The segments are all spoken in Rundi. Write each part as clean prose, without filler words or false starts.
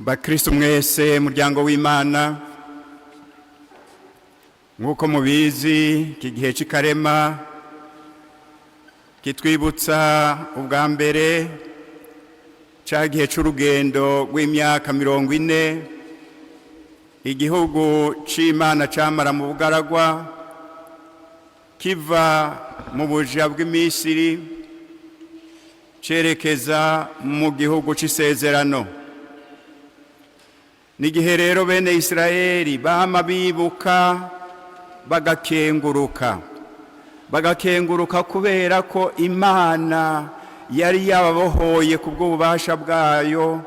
Bakristo mwese, muryango w'Imana, nk'uko mubizi, iki gihe cy'ikarema kitwibutsa ubwa mbere cya gihe cy'urugendo rw'imyaka 40 igihugu c'Imana camara mu bugaragwa, kiva mu buja bw'imisiri cerekeza mu gihugu c'isezerano. N'igihe rero bene Isirayeli bama bibuka bagakenguruka, bagakenguruka kubera ko Imana yari yababohoye ku bw'ububasha bwayo,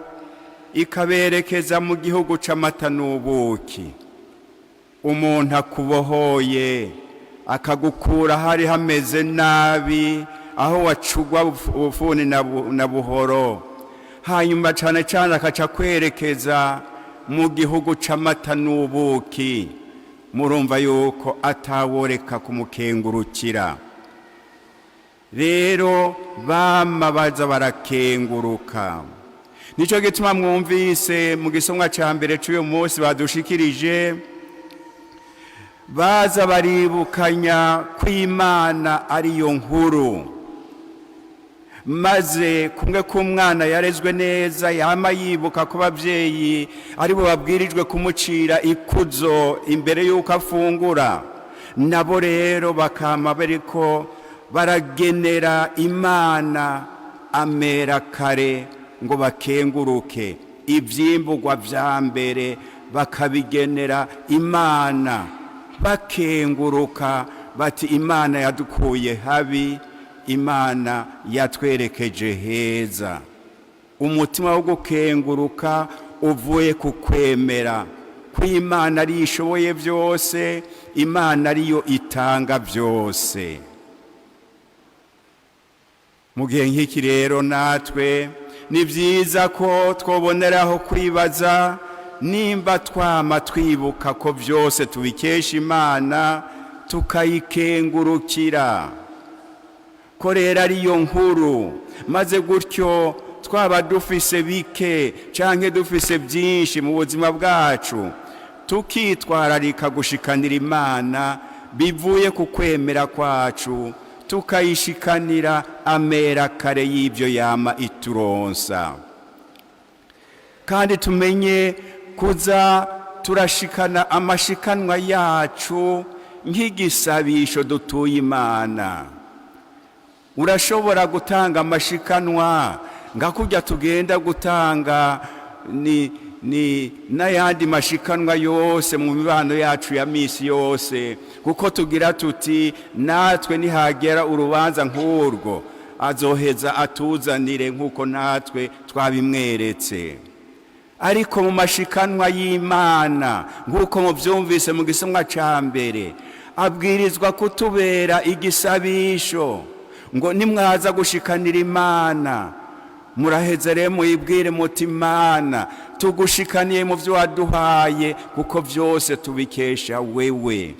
ikaberekeza mu gihugu c'amata n'ubuki. Umuntu akubohoye, akagukura hari hameze nabi, aho wacugwa ubufuni na buhoro, hanyuma cane cane akaca kwerekeza mu gihugu c'amata n'ubuki, murumva yuko ataworeka kumukengurukira. Rero bama baza barakenguruka. Nico gituma mwumvise mu gisomwa ca mbere c'uyu munsi badushikirije, baza baribukanya ko Imana ariyo nkuru, maze kumwe k'umwana yarezwe neza yama yibuka ko ababyeyi aribo babwirijwe kumucira ikuzo imbere y'uko afungura, nabo rero bakama bariko baragenera Imana amera kare ngo bakenguruke, ivyimburwa vya mbere bakabigenera Imana, bakenguruka bati: "Imana yadukuye habi, Imana yatwerekeje heza." Umutima wo gukenguruka uvuye ku kwemera ko Imana ariyo ishoboye byose, Imana ariyo itanga byose. Mu gihe nk'iki rero, natwe ni byiza ko twoboneraho kwibaza nimba twama twibuka ko byose tubikesha Imana, tukayikengurukira ko rero ariyo nkuru, maze gutyo twaba dufise bike canke dufise byinshi mu buzima bwacu, tukitwararika gushikanira Imana bivuye ku kwemera kwacu, tukayishikanira amera kare y'ibyo yama ituronsa. Kandi tumenye kuza turashikana amashikanwa yacu nk'igisabisho dutuye Imana. Urashobora gutanga amashikanwa nka kurya tugenda gutanga ni n'ayandi mashikanwa yose mu mibano yacu ya misi yose, kuko tugira tuti: "Natwe nihagera urubanza nk'urwo, azoheza atuzanire nk'uko natwe twabimweretse." Ariko mu mashikanwa y'Imana, nk'uko mubyumvise mu gisomwa ca mbere, abwirizwa kutubera igisabisho, ngo nimwaza gushikanira Imana, muraheze rero muyibwire muti: "Imana, tugushikaniye mu byo waduhaye, kuko byose tubikesha wewe."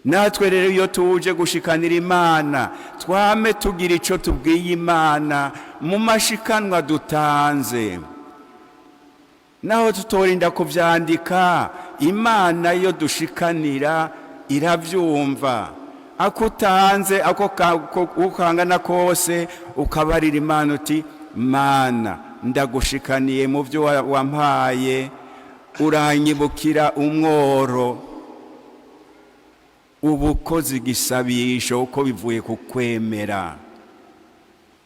Natwe rero iyo tuje gushikanira Imana, twame tugira icyo tubwiye Imana mu mashikanwa dutanze. Naho tutorinda kubyandika, Imana yo dushikanira irabyumva. Ako utanze, ako kangana kose, ukabarira Imana uti: "Mana, ndagushikaniye mu byo wampaye, uranyibukira umworo," uba ukoze igisabisho, uko bivuye ku kwemera.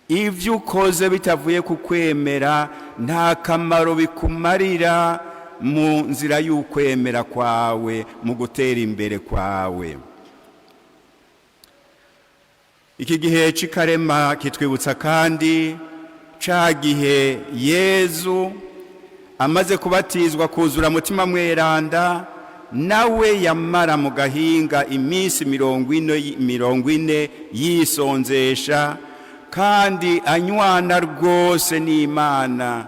Ibyo ukoze bitavuye ku kwemera nta kamaro bikumarira mu nzira y'ukwemera kwawe, mu gutera imbere kwawe. Iki gihe cy'ikarema kitwibutsa kandi ca gihe Yezu amaze kubatizwa, kuzura Mutima Mweranda, nawe yamara mu gahinga iminsi 40, 40 yisonzesha kandi anywana rwose n'Imana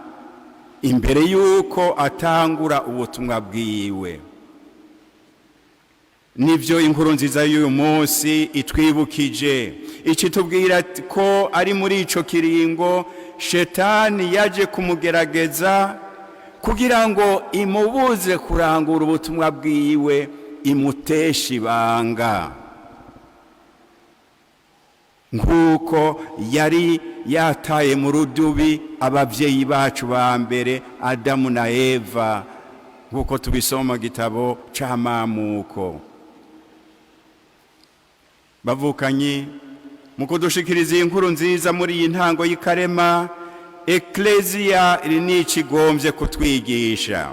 imbere y'uko atangura ubutumwa bwiwe. Nibyo inkuru nziza y'uyu munsi itwibukije, ikitubwira ko ari muri ico kiringo Shetani yaje kumugerageza. Kugira ngo imubuze kurangura ubutumwa bwiwe, imuteshe ibanga, nk'uko yari yataye mu rudubi ababyeyi bacu ba mbere, Adamu na Eva, nk'uko tubisoma mu gitabo c'Amamuko. Bavukanyi, mu kudushikiriza iyi nkuru nziza muri iyi ntango y'ikarema, Ekleziya iri nico igombye kutwigisha.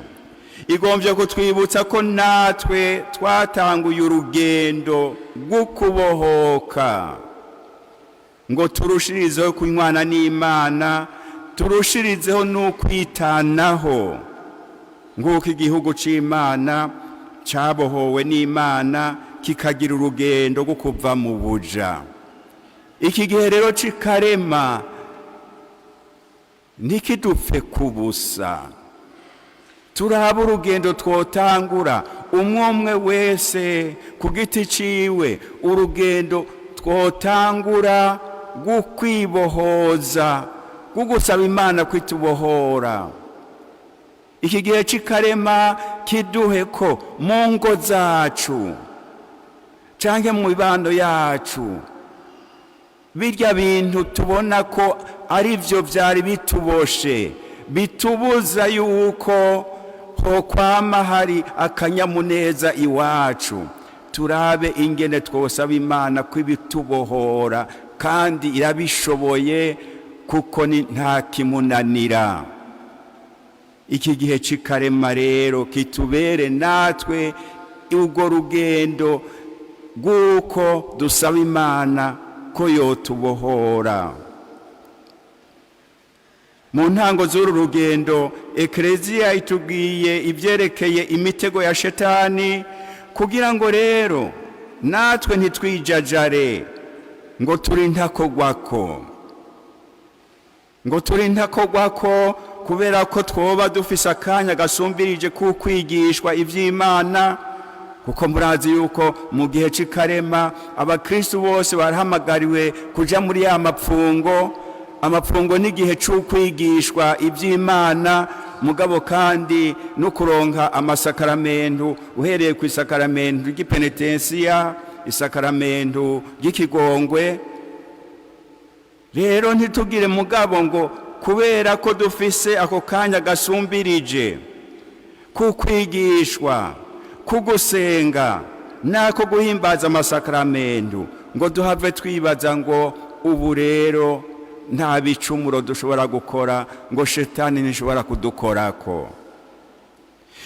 Igombye kutwibutsa ko natwe twatanguye urugendo rwo kubohoka, ngo turushirizeho kunywana n'Imana, turushirizeho n'ukwitanaho, nk'uko igihugu c'Imana cabohowe n'Imana kikagira urugendo rwo kuva mu buja. Iki gihe rero c'ikarema ntikidupfe kubusa. Turaba urugendo twotangura, umwe umwe wese ku giti ciwe, urugendo twotangura rwo kwibohoza, rwo gusaba Imana kwitubohora. Iki gihe c'ikarema kiduhe ko mu ngo zacu canke mu mibano yacu, birya bintu tubona ko ari byo byari bituboshe, bitubuza yuko hokwama hari akanyamuneza iwacu, turabe ingene twosaba Imana ko ibitubohora, kandi irabishoboye kuko ni nta kimunanira. Iki gihe c'ikarema rero kitubere natwe urwo rugendo rw'uko dusaba Imana ko yotubohora. Mu ntango z'uru rugendo, Ekereziya itubwiye ibyerekeye imitego ya Shetani, kugira ngo rero natwe ntitwijajare ngo turi ntakogwako, ngo turi ntakogwako kubera ko twoba dufise akanya gasumbirije kukwigishwa iby'Imana, kuko murazi yuko mu gihe c'ikarema abakristu bose barahamagariwe kuja muri ya mapfungo. Amapfungo n'igihe c'ukwigishwa iby'Imana, mugabo kandi no kuronka amasakaramentu, uhereye ku isakaramentu ry'ipenetensiya, isakaramentu ry'ikigongwe. Rero ntitugire mugabo ngo kubera ko dufise ako kanya gasumbirije kukwigishwa, kugusenga nako guhimbaza amasakaramentu, ngo duhave twibaza ngo ubu rero nta bicumuro dushobora gukora, ngo Shetani ntishobora kudukorako.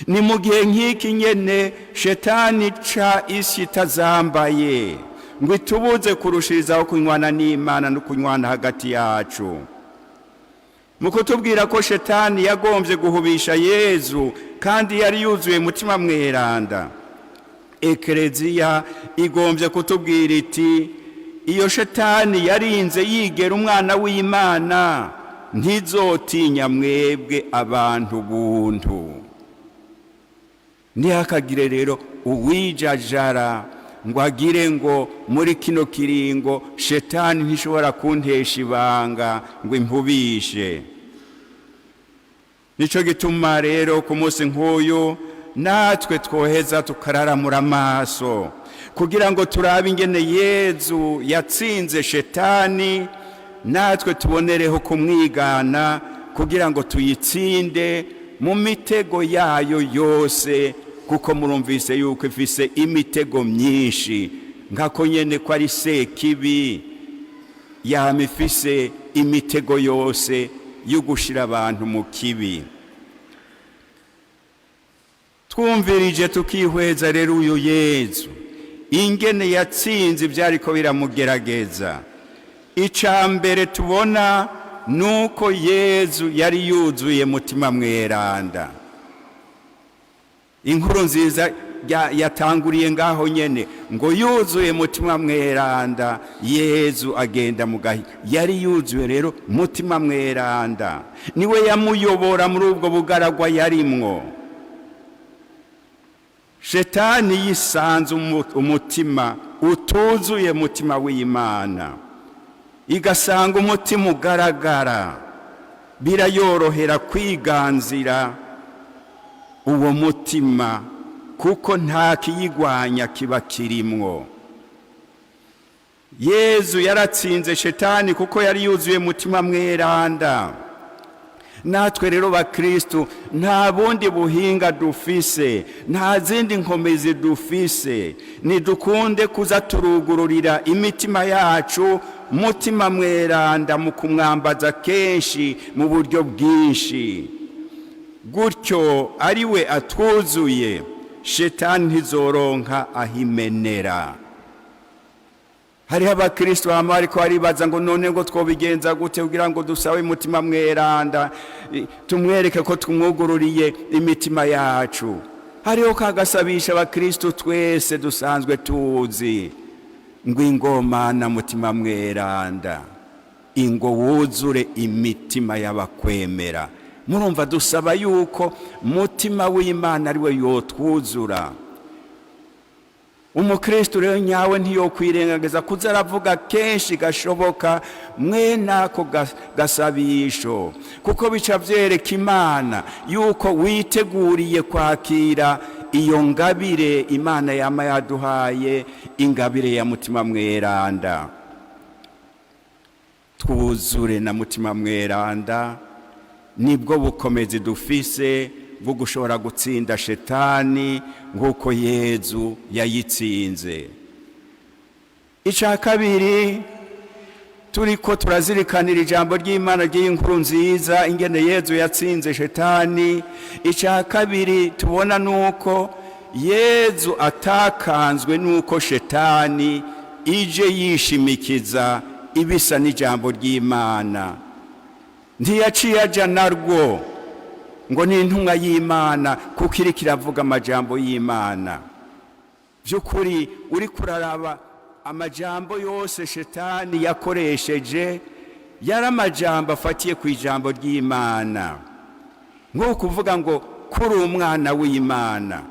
Ni mu gihe nk'iki nyene Shetani ca isi itazambaye ngo itubuze kurushirizaho kunywana n'Imana no kunywana hagati yacu. Mu kutubwira ko Shetani yagombye guhubisha Yezu kandi yari yuzuye Mutima Mweranda, Ekereziya igombye kutubwira iti: iyo Shetani yarinze yigera umwana w'Imana, ntizotinya mwebwe abantu buntu. Ntihakagire rero uwijajara ngo agire ngo muri kino kiringo Shetani ntishobora kuntesha ibanga ngo impubishe. Nicyo gituma rero ku munsi nk'uyu natwe twoheza tukararamura amaso kugira ngo turabe ingene Yezu yatsinze Shetani, natwe tubonereho kumwigana kugira ngo tuyitsinde mu mitego yayo yose, kuko murumvise yuko ifise imitego myinshi, nkako nyene ko ari sekibi, yama ifise imitego yose yo gushira abantu mu kibi. Twumvirije, tukihweza rero uyu Yezu ingene yatsinze ibyariko biramugerageza, icya mbere tubona nuko Yezu yari yuzuye Mutima Mweranda. Inkuru nziza yatanguriye ngaho nyene, ngo yuzuye Mutima Mweranda, Yezu agenda mu gahi. Yari yuzuye rero Mutima Mweranda, niwe yamuyobora muri ubwo bugaragwa yarimwo. Shetani yisanze umutima utuzuye Mutima w'Imana, igasanga umutima ugaragara, birayorohera kwiganzira. Uwo mutima, kuko nta kiyigwanya kiba kirimwo. Yezu yaratsinze Shetani kuko yari yuzuye Mutima Mweranda. Natwe rero bakristu, nta bundi buhinga dufise, nta zindi nkomezi dufise. Nidukunde kuza turugururira imitima yacu Mutima Mweranda mu kumwambaza kenshi mu buryo bwinshi. Gutyo ari we atwuzuye, Shetani ntizoronka ahimenera. Hariho abakristo bama bariko baribaza ngo: "None ngo twobigenza gute kugira ngo dusabe Mutima Mweranda, tumwereke ko tumwugururiye imitima yacu?" Hariho kagasabisha abakristo twese dusanzwe tuzi ngo: "Ingoma na Mutima Mweranda, ingo wuzure imitima y'abakwemera." Murumva, dusaba yuko Mutima w'Imana ari we yotwuzura. Umukristo rero nyawe ntiyokwirengagiza kuza aravuga kenshi gashoboka mwene ako gasabisho, kuko bica byereka Imana yuko witeguriye kwakira iyo ngabire Imana yama yaduhaye, ingabire ya Mutima Mweranda. Twuzure na Mutima Mweranda, nibwo bukomezi dufise bwo gushobora gutsinda Shetani nk'uko Yezu yayitsinze. Icya kabiri, turi ko turazirikanira ijambo ry'Imana ry'inkuru nziza, ingene Yezu yatsinze Shetani. Icya kabiri tubona ni uko Yezu atakanzwe n'uko Shetani ije yishimikiza ibisa n'ijambo ry'Imana. Ntiyaciye aja narwo ngo ni intumwa y'Imana kuko iriko iravuga amajambo y'Imana. By'ukuri, uri kuraraba amajambo yose Shetani yakoresheje, yari amajambo afatiye ku ijambo ry'Imana, nko kuvuga ngo: "Kuri umwana w'Imana."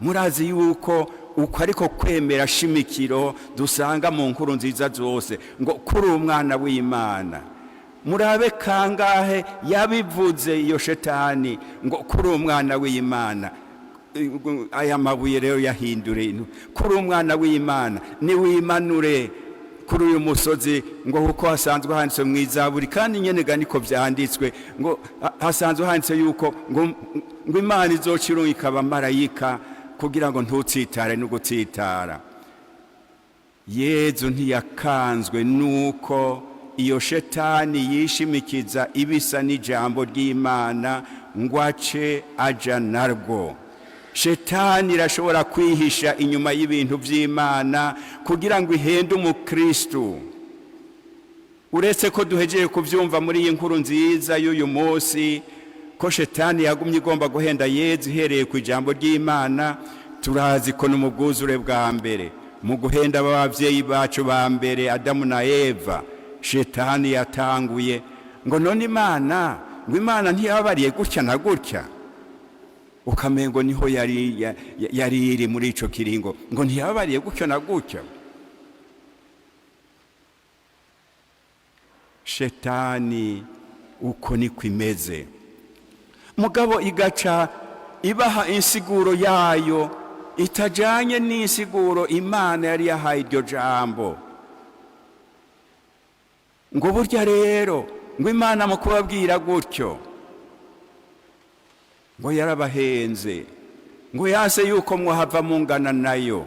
Murazi yuko uko ariko kwemera shimikiro dusanga mu nkuru nziza zose, ngo: "Kuri umwana w'Imana." Murabe kangahe yabivuze iyo Shetani ngo: "Kuri umwana w'Imana, aya mabuye rero yahindure. Kuri umwana w'Imana, niwimanure kuri uyu musozi," ngo kuko hasanzwe handitse mu Izaburi, kandi nyene ga niko vyanditswe, ngo hasanzwe handitse yuko ngo Imana izoca ikaba marayika kugira ngo ntutsitare no gutsitara. Yezu ntiyakanzwe nuko iyo Shetani yishimikiza ibisa n'ijambo ry'Imana ngo ace aja narwo. Shetani irashobora kwihisha inyuma y'ibintu by'Imana kugira ngo ihende umukristu. Uretse ko duhegeye kubyumva muri iyi nkuru nziza y'uyu munsi ko Shetani yagumye igomba guhenda Yezu ihereye ku ijambo ry'Imana, turazi ko no mu bwuzure bwa mbere, mu guhenda ababyeyi bacu ba mbere Adamu na Eva, Shetani yatanguye ngo: "None Imana, ngo Imana ntiyababariye gutya na gutya?" Ukamengo niho yari iri muri ico kiringo, ngo: "Ntiyababariye gutyo na gutya?" Shetani uko niko imeze, mugabo igaca ibaha insiguro yayo itajanye n'insiguro Imana yari yahaye iryo jambo, ngo: "Burya rero," ngo, "Imana mu kubabwira gutyo, ngo yarabahenze, ngo yase yuko mwahava mungana nayo."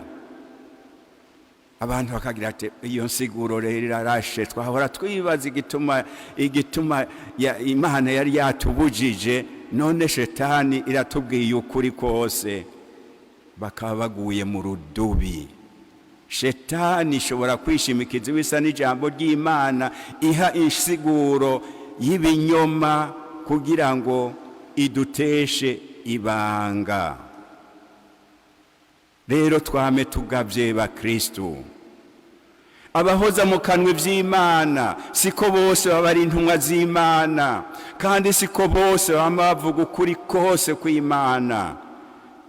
Abantu bakagira ati: "Iyo nsiguro rero irarashe, twahora twibaza igituma Imana yari yatubujije, none Shetani iratubwiye ukuri kose." Bakaba baguye mu rudubi. Shetani ishobora kwishimikiza ibisa n'ijambo ry'Imana, iha insiguro y'ibinyoma kugira ngo iduteshe ibanga. Rero twame tugabye bakristu. Abahoza mu kanwa iby'Imana siko bose baba ari intumwa z'Imana, kandi siko bose baba bavuga ukuri kose kw'Imana.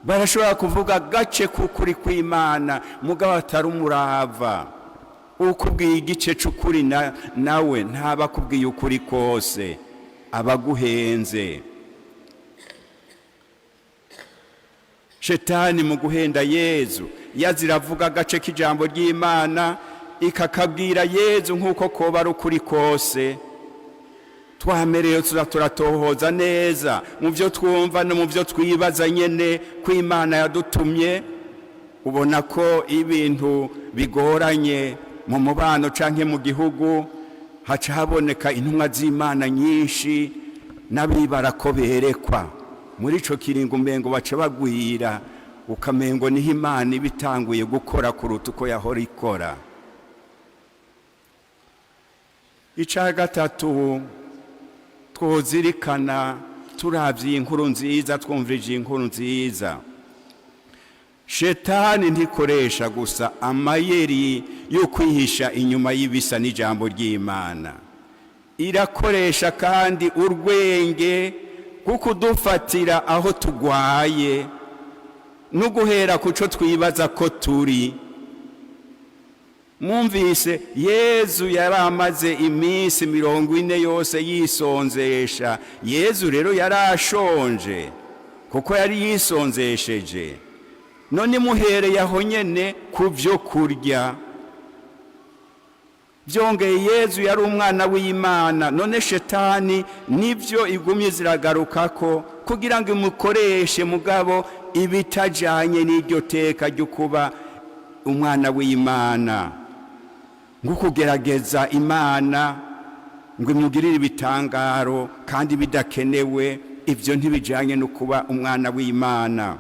Barashobora kuvuga agace k'ukuri kw'Imana, mugabo atari umurava. Ukubwiye igice c'ukuri nawe ntaba akubwiye ukuri kose, aba aguhenze. Shetani mu guhenda Yezu yaziravuga agace k'ijambo ry'Imana, ikakabwira Yezu nk'uko koba ari ukuri kose. Twamereyo tuza turatohoza neza mu byo twumva no mu byo twibaza nyene ko Imana yadutumye. Ubona ko ibintu bigoranye mu mubano canke mu gihugu, haca haboneka intumwa z'Imana nyinshi n'abibara ko berekwa. Muri ico kiringo umengo baca bagwira, ukamengo niho Imana iba itanguye gukora kuruta uko yahora ikora. Ica gatatu twozirikana turavye iyi nkuru nziza, twumvije iyi nkuru nziza: Shetani ntikoresha gusa amayeri yo kwihisha inyuma y'ibisa n'ijambo ry'Imana, irakoresha kandi urwenge rwo kudufatira aho tugwaye no guhera ku cyo twibaza ko turi. Mwumvise Yezu yari amaze iminsi 40 yose yisonzesha. Yezu rero yari ashonje kuko yari yisonzesheje. None muhereye aho nyene ku byo kurya. Byongeye, Yezu yari umwana w'Imana. None Shetani nibyo igumye ziragaruka ko kugira ngo imukoreshe, mugabo ibitajanye n'iryo teka ryo kuba umwana w'Imana, nko kugerageza Imana ngo imugirire ibitangaro kandi bidakenewe. Ibyo ntibijanye no kuba umwana w'Imana.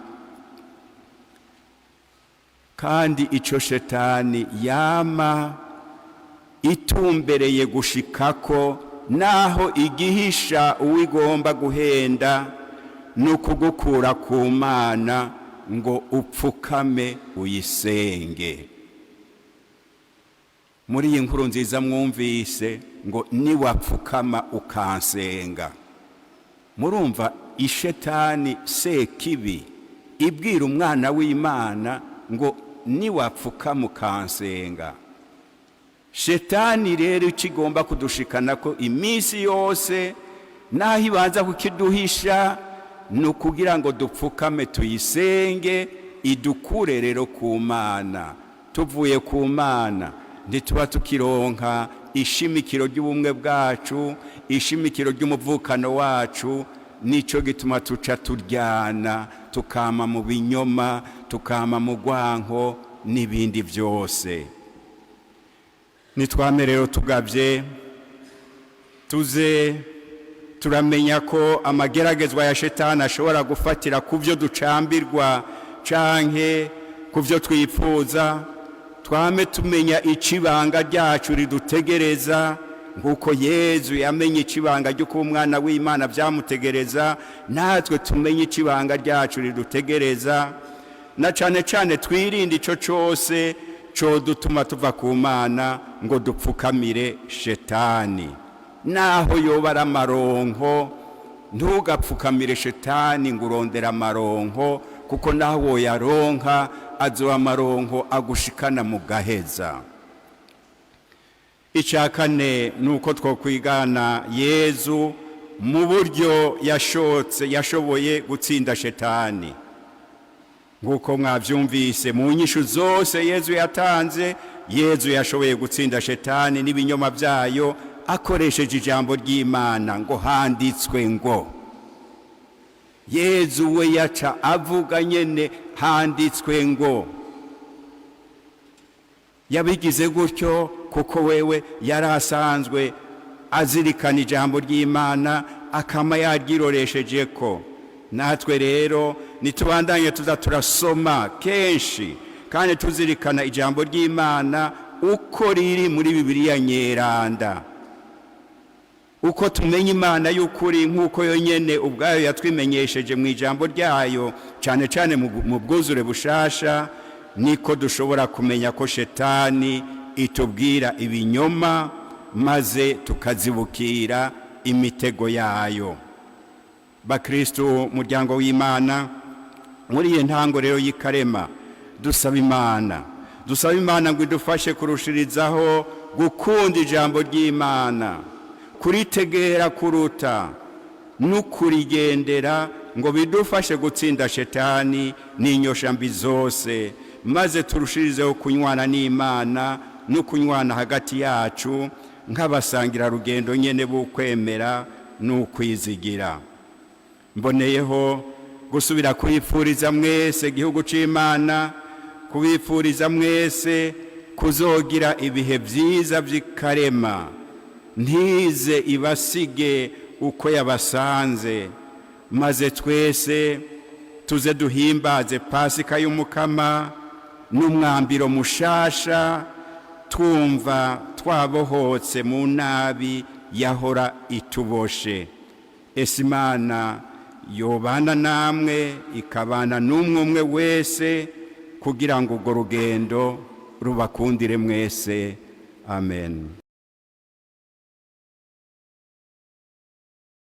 Kandi icyo Shetani yama itumbereye gushikako, naho igihisha uwigomba guhenda, ni ukugukura ku Mana ngo upfukame uyisenge. Muri iyi nkuru nziza mwumvise ngo niwapfukama ukansenga. Murumva ishetani sekibi ibwira umwana w'Imana ngo niwapfukama ukansenga. Shetani rero icyo igomba kudushikana ko iminsi yose, naho ibanza kukiduhisha, ni ukugira ngo dupfukame tuyisenge, idukure rero ku Mana. Tuvuye ku Mana, ntituba tukironka ishimikiro ry'ubumwe bwacu, ishimikiro ry'umuvukano wacu. Nicyo gituma tuca turyana, tukama mu binyoma, tukama mu rwanko n'ibindi byose. Nitwame rero tugabye, tuze turamenya ko amageragezwa ya Shetani ashobora gufatira ku byo ducambirwa canke ku byo twifuza. Twame tumenya icibanga ryacu ridutegereza, nk'uko Yezu yamenye icibanga ryo kuba umwana w'Imana byamutegereza. Natwe tumenye icibanga ryacu ridutegereza, na cane cane twirinde ico cose codutuma tuva ku Mana ngo dupfukamire Shetani, naho yoba ari amaronko. Ntugapfukamire Shetani ngo urondere amaronko, kuko naho woyaronka azoba amaronko agushikana mu gaheza. Icya kane ni uko twokwigana Yezu mu buryo yashotse yashoboye gutsinda Shetani. Nk'uko mwabyumvise mu nyishu zose Yezu yatanze, Yezu yashoboye gutsinda Shetani n'ibinyoma byayo akoresheje ijambo ry'Imana, ngo handitswe ngo. Yezu we yaca avuga nyene handitswe ngo. Yabigize gutyo kuko wewe yari asanzwe azirikana ijambo ry'Imana, akama yaryiroresheje ko. Natwe rero nitubandanye tuza turasoma kenshi kandi tuzirikana ijambo ry'Imana uko riri muri Bibiliya Nyeranda. Uko tumenya Imana y'ukuri nk'uko yonyine ubwayo yatwimenyesheje mu ijambo ryayo, cyane cyane mu bwuzure bushasha, niko dushobora kumenya ko Shetani itubwira ibinyoma, maze tukazibukira imitego yayo. Bakristu, muryango w'Imana, muri iyi ntango rero y'ikarema, dusaba Imana, dusaba Imana ngo idufashe kurushirizaho gukunda ijambo ry'Imana, kuritegera kuruta no kurigendera. Ngo bidufashe gutsinda Shetani n'inyoshambi zose, maze turushirizeho kunywana n'Imana no kunywana hagati yacu nk'abasangirarugendo nyene b'ukwemera n'ukwizigira. Mboneyeho gusubira kwifuriza mwese igihugu c'Imana, kubifuriza mwese kuzogira ibihe vyiza vy'ikarema, ntize ibasige uko yabasanze, maze twese tuze duhimbaze Pasika y'Umukama n'umwambiro mushasha, twumva twabohotse mu nabi yahora ituboshe. Ese Imana yobana namwe, ikabana n'umwe umwe wese, kugira ngo urwo rugendo rubakundire mwese. Amen.